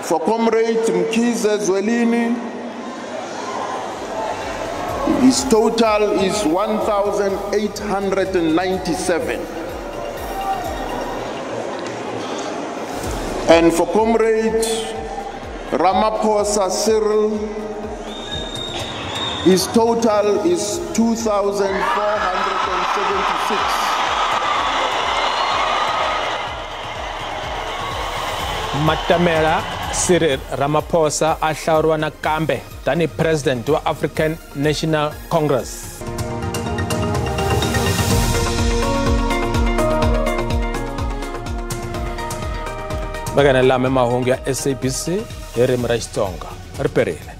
For Comrade Mkhize Zwelini, his total is 1,897. And for Comrade Ramaphosa Cyril, his total is 2,476. Matamela Cyril Ramaphosa a hlawuriwa nakambe tanihi President wa African National Congress. Vakana lama mahungu ya SABC hi ririmi ra Xitsonga ri perile.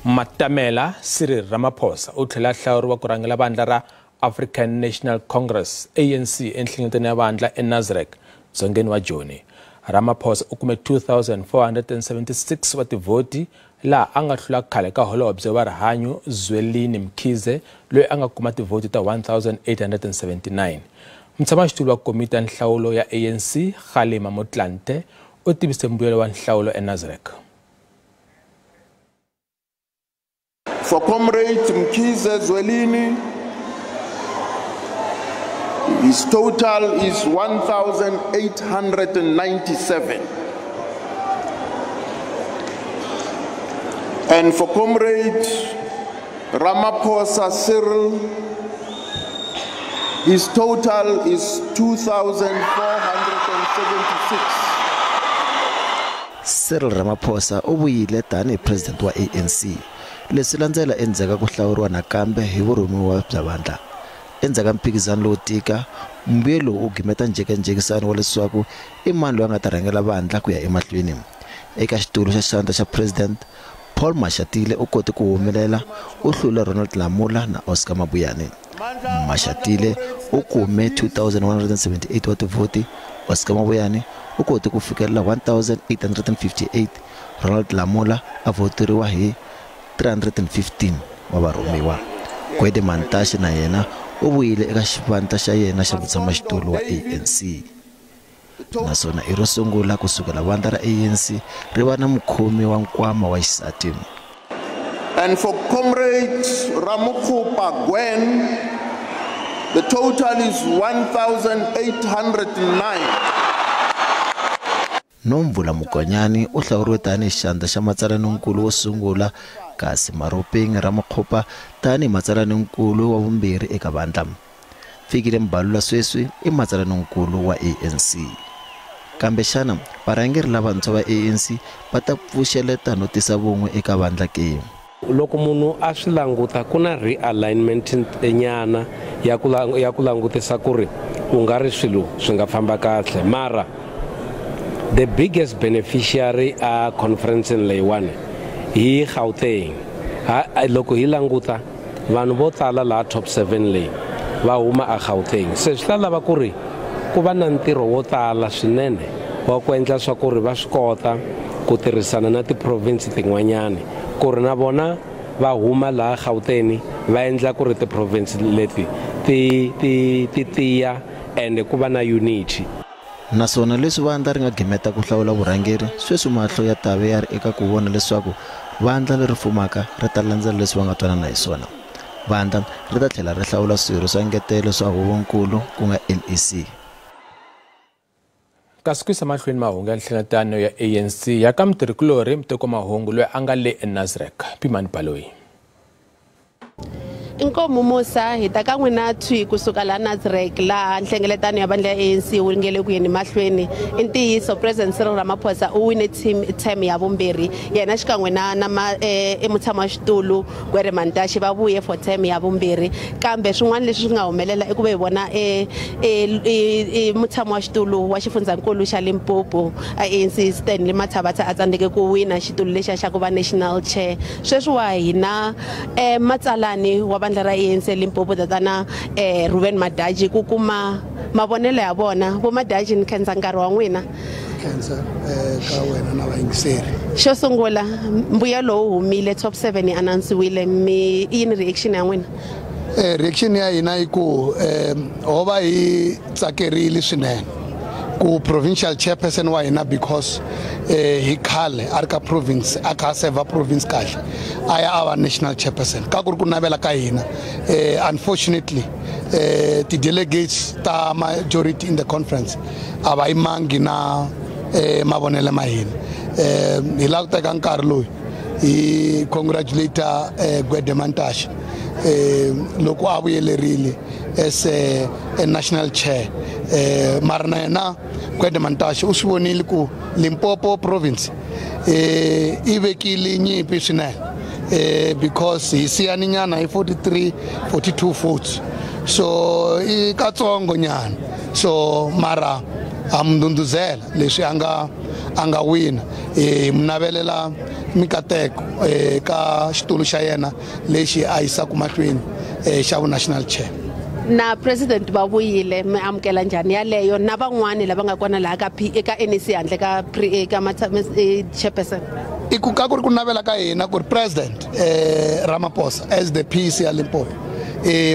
Matamela Cyril Ramaphosa u tlhela a hlawuriwa ku rhangela vandla ra African National Congress ANC enhlengeletano ya vandla eNasrec dzongeni wa Joni. Ramaphosa u kume 2476 wa tivhoti laha a nga hlula khale ka holobye wa rihanyo Zwelini Mkhize loyi a nga kuma tivhoti ta 1879. Mutshamaxitulu wa komiti ya nhlawulo ya ANC Kgalema Motlanthe u tivise mbuyelo wa nhlawulo eNasrec. For Comrade Mkhize Zwelini, his total is 1,897. And for Comrade Ramaphosa Cyril, his total is 2,476. Cyril Ramaphosa u vuyile tanihi president wa ANC. Leswi landzela endzhaku ku hlawuriwa nakambe hi vurhumiwa bya vandla. Endzhaku ka mphikizano lowo tika, mbuyelo wu gimeta njhekanjhekisano wa leswaku i mani loyi a nga ta rhangela vandla ku ya emahlweni. Eka xitulu xa xandla xa president, Paul Mashatile u kote ku humelela, u hlule Ronald Lamola na Oscar Mabuyane. Mashatile u kume 2178 wa tivhoti, Oscar Mabuyane u kote ku fikelela 1858, Ronald Lamola a voteriwa hi 315 wa varhumiwa. Gwede Mantashe na yena u vuyile eka xivandla xa yena xa mutshamaxitulu wa ANC. Naswona i ro sungula kusukela vandla ra ANC ri va na mukhomi wa nkwama wa xisati. And for Comrade Ramokgopa Gwen, the total is 1809. Nomvula Mokonyane u hlawuriwe tanihi xandla xa matsalaninkulu wo sungula, kasi Maropeng Ramokgopa tanihi matsalaninkulu wa vumbirhi eka vandla. Fikile Mbalula sweswi i matsalaninkulu wa ANC. Kambe xana varhangeri lavantshwa va ANC va ta pfuxeleta no tisa vun'we eka vandla ke? Loko munhu a swi languta ku na realignment nyana ya ku langutisa ku ri u nga ri swilo swi nga famba kahle, mara the biggest beneficiary a conference leyiwani hi Gauteng. Loko hi languta vanhu vo tala laha top 7 leyi va huma a Gauteng, se swi ta lava ku ri ku va na ntirho wo tala swinene wa ku endla swa ku ri va swi kota ku tirhisana na ti-province tin'wanyani ku ri na vona va huma laha Gauteng va endla ku ri ti-province leti ti tiya ende ku va na unity. Naswona leswi vandla ri nga gimeta ku hlawula vurhangeri, sweswi mahlo ya tave ya ri eka ku vona leswaku vandla leri fumaka ri ta landzela leswi va nga twanana hi swona. Vandla ri ta tlhela ri hlawula swirho swa ngetelo swa huvonkulu ku nga LEC. Kasi ku yisa mahlweni mahungu ya nhlengeletano ya ANC ya ka mutirhikulorhi Mteko Mahungu loyi a nga le eNasrec, Pimani Baloyi. Inkomu Musa hi ta ka n'wina thwi kusuka la Nasrec laha nhlengeletano ya vandla ya ANC wu nge le ku yeni mahlweni. I ntiyiso President Cyril Ramaphosa u wine term ya vumbirhi, yena xikan'we na mutshami wa xitulu Gwede Mantashe va vuye for term ya vumbirhi. Kambe swin'wana leswi swi nga humelela i ku va hi vona mutshami wa xitulu wa xifundzankulu xa Limpopo ANC Stanley Mathabatha a tsandzeke ku wina xitulu lexiya xa ku va national chair. Sweswi wa hina matsalani wa vandla ra ANC Limpopo tatana Ruben Madaji ku kuma mavonelo ya vona. Vo Madaji, ni khensa nkarhi wa n'wina. Khensa ka wena na vayingiseri. Xo sungula, mbuyelo wu humile, top 7 yi announce-wile, mi i yini reaction ya n'wina? Reaction ya hina i ku ho va hi tsakerile swinene Ku provincial chairperson wa hina because hi khale a ri ka province a kha a serve province kahle a ya a va national chairperson ka ku ri ku navela ka hina. Unfortunately ti-delegates ta majority in the conference a va yimangi na mavonelo ma hina. Hi lava ku teka nkarhi loyi hi congratulate Gwede Mantashe loko a vuyelerile as a national chair. Mara na yena Gwede Mantashe u swi vonile ku Limpopo province i vekile nyimpi swinene because hi siyani nyana hi 43 42 votes, so i katsongo nyana. So mara ha mu ndhundhuzela leswi a nga wina, hi mu navelela mikateko ka xitulu xa yena lexi a yisaka mahlweni xa vu national chair. Na president va vuyile, mi amukela njhani yaleyo na van'wani lava nga kona laha ka eka NEC handle ka eka chairperson? I ku ka ku ri ku navela ka hina ku ri president Ramaphosa as the PEC ya Limpopo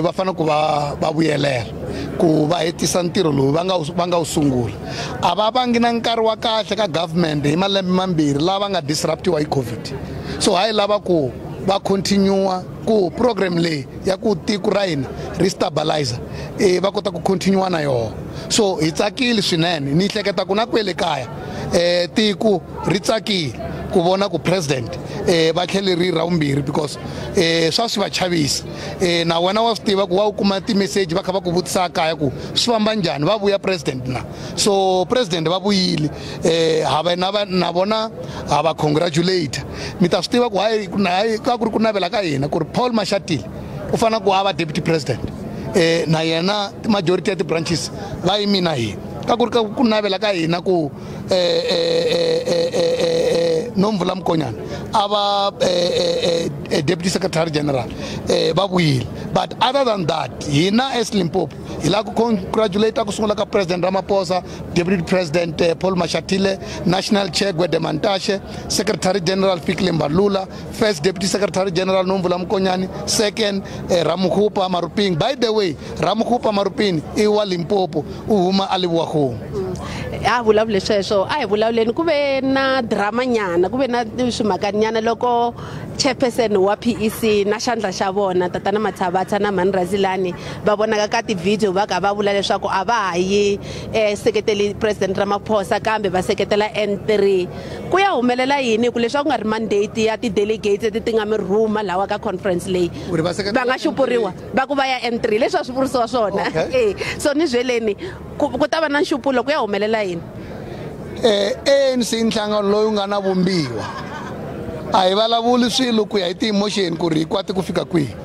va fanele ku va vuyelela ku va hetisa ntirho lowu va nga wu sungula. A va vangi na nkarhi wa kahle ka government hi malembe mambirhi lava nga disruptiwa hi COVID, so hayi lava ku va continue ku program leyi ya ku tiko ra hina ri stabilizer va kota ku continue na yona. So hi tsakile swinene, ni hleketa ku na kwele kaya tiko ri tsakile ku vona ku president va tlhele ri ra vumbirhi because swa swi va chavisa. Na wena wa swi tiva ku wa u kuma ti-message va kha va ku vutisa kaya ku swi famba njhani, va vuya president na. So president va vuyile, ha na vona ha va congratulate. Mi ta swi tiva ku hayi ka ku ri ku navela ka hina ku ri Paul Mashatile u fanele ku a va deputy president, na yena majority ya ti-branches va yimi na hina. Ka ku ri ku navela ka hina ku Nomvula Mokonyane a va deputy secretary general va vuyile. But other than that, hina as Limpopo hi lava ku congratulate ku sungula ka president Ramaphosa, deputy president Paul Mashatile, national chair Gwede Mantashe, secretary general Fikile Mbalula, first deputy secretary general Nomvula Mokonyane, second Ramokgopa Maruping. By the way, Ramokgopa Maruping i wa Limpopo, u huma a Lebohang. A vulavule sweswo, a hi vulavuleni ku ve na drama nyana, ku ve na swimakanyana loko chairperson wa PEC na xandla xa vona tatana Mathabatha na Mhani Razilani va vonaka ka ti-video va ka va vula leswaku a va ha yi seketeli president Ramaphosa kambe va seketela N3. Ku ya humelela yini ku leswi a ku nga ri mandate ya ti-delegates leti ti nga mi rhuma lawa ka conference leyi va nga xupuriwa va ku va ya N3 leswi a swi vurisiwa swona. So ni byeleni ku ta va na nxupulo, ku ya humelela yini? ANC nhlangano lowu nga na vumbiwa a hi vulavuli swilo ku ya hi ti-emotion ku ri hi kwati ku fika kwihi,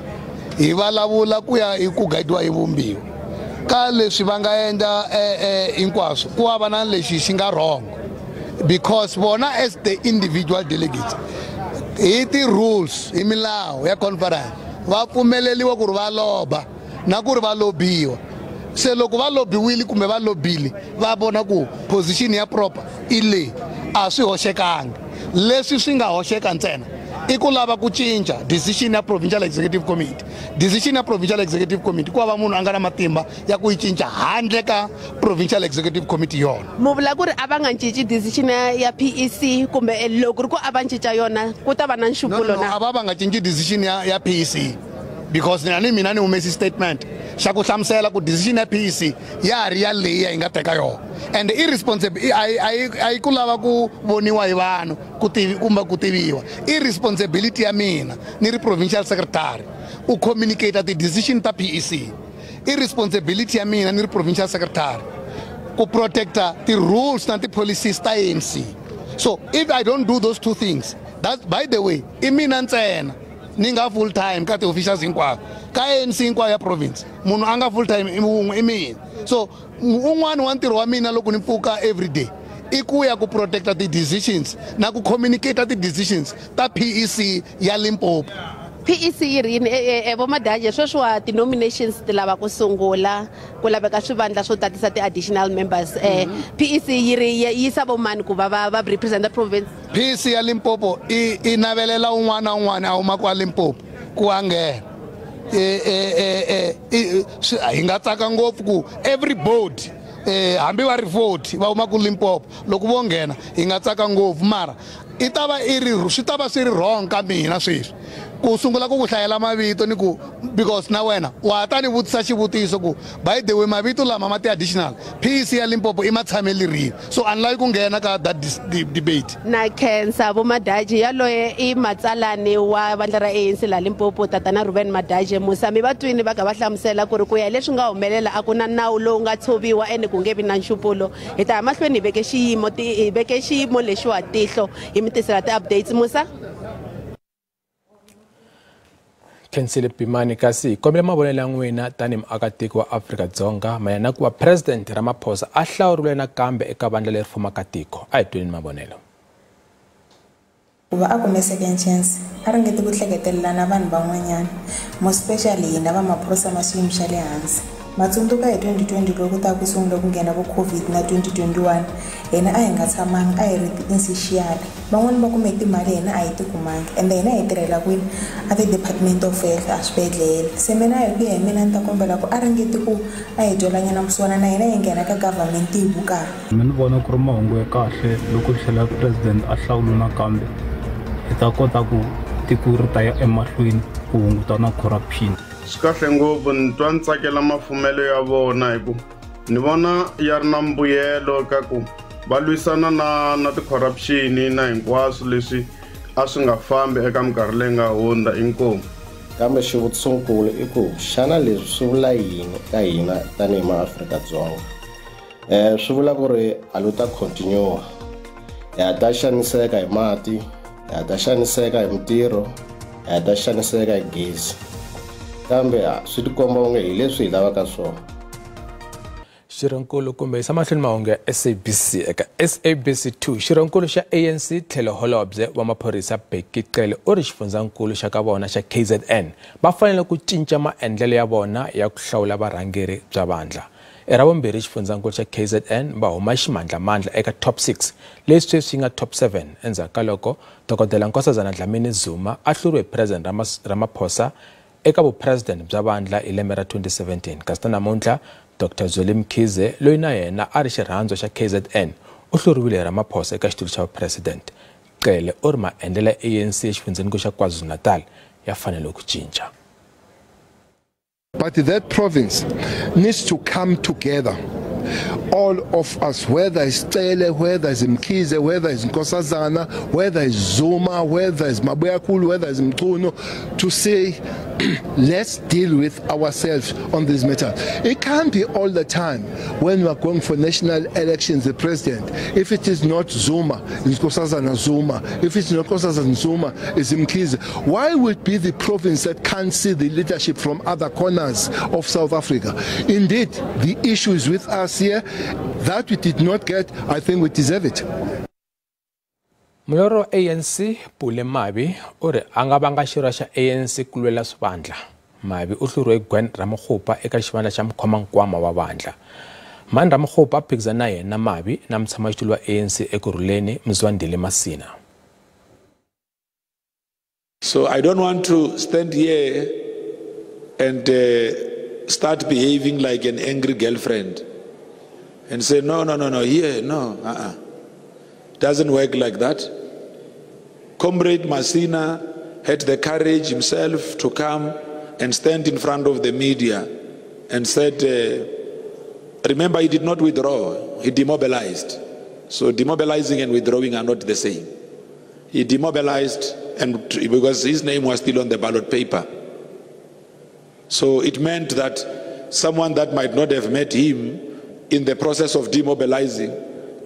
hi vulavula ku ya hi ku guidiwa hi vumbiwa. Ka leswi va nga endla hinkwaswo ku va na lexi xi nga wrong because vona as the individual delegates hi ti-rules hi milawu ya conference va pfumeleliwa ku ri va loba na ku ri va lobiwa. Se loko va lobiwile kumbe va lobile va vona ku position ya proper i leyi, a swi hoxekangi. Leswi swi nga hoxeka ntsena i ku lava ku cinca decision ya provincial executive committee. Decision ya provincial executive committee ku va munhu a nga na matimba ya ku yi cinca handle ka provincial executive committee yona. Mu vula ku ri a va nga cinci decision ya PEC kumbe loko ri ku a va cinca yona ku ta va na nxupulo na? A va nga cinci decision ya PEC because ni mina ni humesi statement xa ku hlamusela ku decision ya PEC ya ha ri ya leyi yi nga teka yona and irresponsible a yi ku lava ku voniwa hi vanhu ku kumbe ku tiviwa. I responsibility ya mina ni ri provincial secretary u communicate ti-decision ta PEC. I responsibility ya mina ni ri provincial secretary ku protecta ti-rules na ti-policies ta ANC. So if I don't do those two things, that's by the way i mina ntsena ni nga full time ka ti-officials hinkwayo ka ANC hinkwayo ya province, munhu a nga full time i wun'we i mina. So un'wana wa ntirho wa mina loko ni pfuka every day i ku ya ku protecta ti-decisions na ku communicate ti-decisions ta PEC ya Limpopo. PEC yi ri yini? Vo Madadzhe, sweswiwa ti-nominations ti lava ku sungula ku laveka swivandla swo tatisa ti-additional members. PEC yi ri yisa vo mani ku va va represent province? PEC ya Limpopo i navelela un'wana na un'wana a humaka Limpopo ku a nghena. Hi nga tsaka ngopfu ku every board Hambi va ri 40 va huma ku Limpopo loko vo nghena hi nga tsaka ngopfu mara i ta va i ri swi ta va swi ri wrong ka mina sweswi ku sungula ku ku hlayela mavito ni ku because na wena wa ta ni vutisa xivutiso ku by the way mavito lama ma ti-additional PEC ya Limpopo i matshameli rini, so a ni lavi ku nghena ka that debate. Na khensa vo Madaji yaloye i matsalani wa vandla ra ANC la Limpopo tatana Ruben Madaji. Musa mi va twini va ka va hlamusela ku ri ku ya leswi nga humelela a ku na nawu lowu nga tshoviwa ene ku nge vi na nxupulo. Hi ta ya mahlweni hi veke xiyimo hi veke xiyimo lexiwa tihlo hi mi tisela ti-updates. Musa Khensile Pimani kasi hi kombela mavonelo ya n'wina tanihi muakatiko wa Afrika-Dzonga mayelana na ku va President Ramaphosa a hlawuriwile nakambe eka vandla leri fumaka tiko. A hi tweni mavonelo. Ku va a kume second chance a ringeti ku hleketelela na vanhu van'wanyana, more especially hina va maphorisa ma xiyimo xa le hansi. Matsundzuka hi 2020 loko ta ku sungula ku nghena vo COVID na 2021, hina a hi nga tshamanga, a hi ri ti-essential. Van'wani va kume timali, hina a hi ti kumangi, ende hina hi tirhela kwini a ti-Department of Health a swibedhlele. Se mina hi ku ya hi mina ni ta kombela ku a ringeti ku a hi twelanyana vusiwana na hina hi nghena ka government hi vukarhi. Mina ni vona ku ri mahungu ya kahle loko tlhela president a hlawula nakambe, hi ta kota ku tiko ri ta ya emahlweni ku hunguta na corruption. Swi kahle ngopfu, ni twa ni tsakela mafumelo ya vona hi ku ni vona ya ri na mbuyelo ka ku va lwisana na ti-corruption na hinkwaswo leswi a swi nga fambi eka minkarhi leyi nga hundza inkomu. Kambe xivutisonkulu i ku xana leswi swi vula yini ka hina tanihi maAfrika-Dzonga? Swi vula ku ri a lo ta continue, hi ha ta xaniseka hi mati, hi ha ta xaniseka hi mitirho, hi ha ta xaniseka hi gezi, kambe swi tikomba onge hi leswi hi lavaka swona. Xirhonkulu kumbe yisa mahlweni mahungu ya SABC eka SABC 2. Xirhonkulu xa ANC tlhelo holobye wa maphorisa Bheki Cele u ri xifundzankulu xa ka vona xa KZN va fanele ku cinca maendlelo ya vona ya ku hlawula varhangeri bya vandla. I ra vumbirhi xifundzankulu xa KZN va huma ximandlamandla eka top 6 leswi sweswi yi nga top 7 endzhaku ka loko Dokodela Nkosazana Dlamini Zuma a hluriwe hi President Ramaphosa eka vupresident bya vandla hi lembe ra 2017. Kasi namuntlha Dr. Zweli Mkhize loyi na yena a ri xirhandzo xa KZN u hluriwile hi Ramaphosa eka xitulu xa president. Cele u ri maendlelo ya ANC exifundzheni xa KwaZulu-Natal ya fanele ku cinca. But that province needs to come together. All of us, whether it's Cele, whether it's Mkhize, whether it's Nkosazana, whether it's Zuma, whether it's Mabuyakhulu, whether it's Mchunu, to say, let's deal with ourselves on this matter. It can't be all the time when we are going for national elections, the president. If it is not Zuma, it's Nkosazana Zuma. If it's not Nkosazana Zuma, it's Mkhize. Why would be the province that can't see the leadership from other corners of South Africa? Indeed, the issue is with us here. That we did not get, I think we deserve it. Mulori wa ANC Pule Mabi u ri a nga vanga xirho xa ANC ku lwela swivandla. Mabi u hluriwe Gwen Ramokgopa eka xivandla xa mukhomankwama wa vandla. Mani Ramokgopa a phikizana na yena Mabi na mutshamaxitulu wa ANC Ekurhuleni Mzwandile Masina. So I don't want to stand here and start behaving like an angry girlfriend and say, no, no, no, no, here, no, Doesn't work like that. Comrade Masina had the courage himself to come and stand in front of the media and said, remember, he did not withdraw, he demobilized. So demobilizing and withdrawing are not the same. He demobilized and because his name was still on the ballot paper. So it meant that someone that might not have met him in the process of demobilizing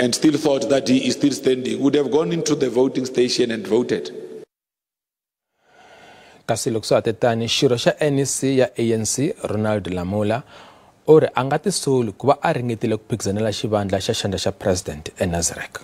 and still thought that he is still standing would have gone into the voting station and voted. Kasi loko swa tetani xirho xa NEC ya ANC Ronald Lamola u ri a nga tisoli ku va a ringetile ku phikizanela xivandla xa xandla xa president eNasrec.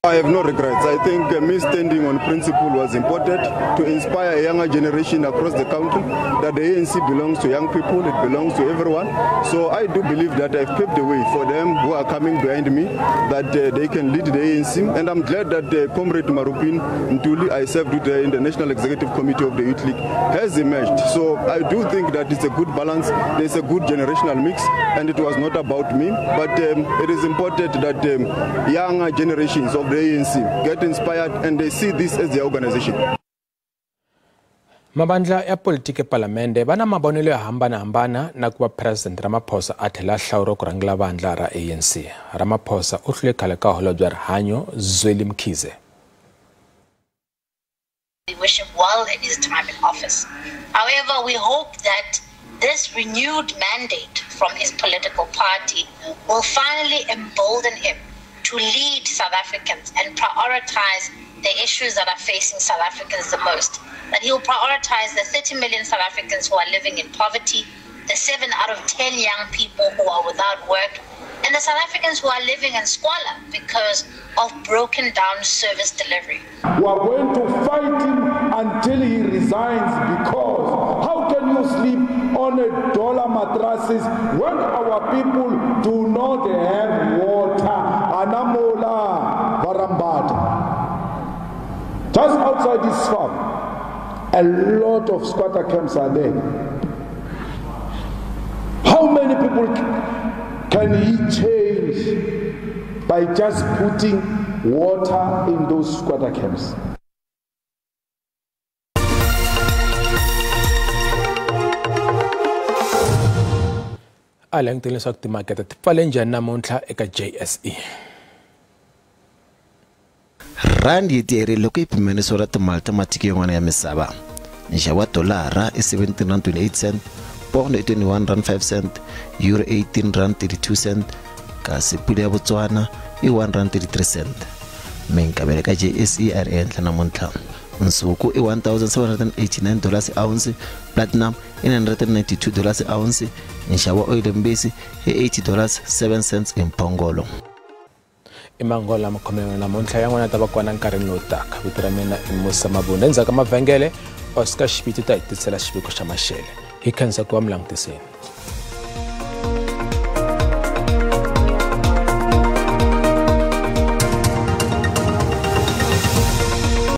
I have no regrets. I think me standing on principle was important to inspire a younger generation across the country that the ANC belongs to young people, it belongs to everyone. So I do believe that I've paved the way for them who are coming behind me, that they can lead the ANC. And I'm glad that Comrade Marupin Ntuli, I served with in the National Executive Committee of the Youth League, has emerged. So I do think that it's a good balance, there's a good generational mix, and it was not about me. But it is important that younger generations of the ANC get inspired and they see this as their organization. Mabandla ya politiki epalamende va na mavonelo yo hambanahambana na ku va President Ramaphosa a tlhela a hlawuriwa ku rhangela vandla ra ANC. Ramaphosa u hlule khale ka holobye wa rihanyo Zweli Mkhize. We wish him well in his time in office. However, we hope that this renewed mandate from his political party will finally embolden him to lead South Africans and prioritize the issues that are facing South Africans the most. That he will prioritize the 30 million South Africans who are living in poverty, the 7 out of 10 young people who are without work, and the South Africans who are living in squalor because of broken down service delivery. We are going to fight him until he resigns, because how can you sleep on a dollar mattresses when our people do not have water? Anamola Varambata. Just outside this farm, a lot of squatter camps are there. How many people can he change by just putting water in those squatter camps? A langutele leswaku timakete ti pfale njhani namuntlha eka JSE. Rand yi tiyerile loko yi pimanisiwa na timali ta matiko yan'wana ya misava. Nxavo wa dolara i R17.28, pound i R21.05, euro R18.32, kasi pula ya Botswana i R1.33. Minkavelo ka JSE a ri ehenhla namuntlha. Nsuku i $1,789 ounce, platinum i $992 ounce, nxavo wa oyili mbisi i $80.07 emphongolo. I mangola makhomelo namuntlha yan'wana ta va kona nkarhini lowu taka. Vito ra mina i Musa Mabunda. Endzhaku ka mavhengele, Oscar Xiviti ta hi tisela xiviko xa maxele. Hi khensa ku va mi langutiseni.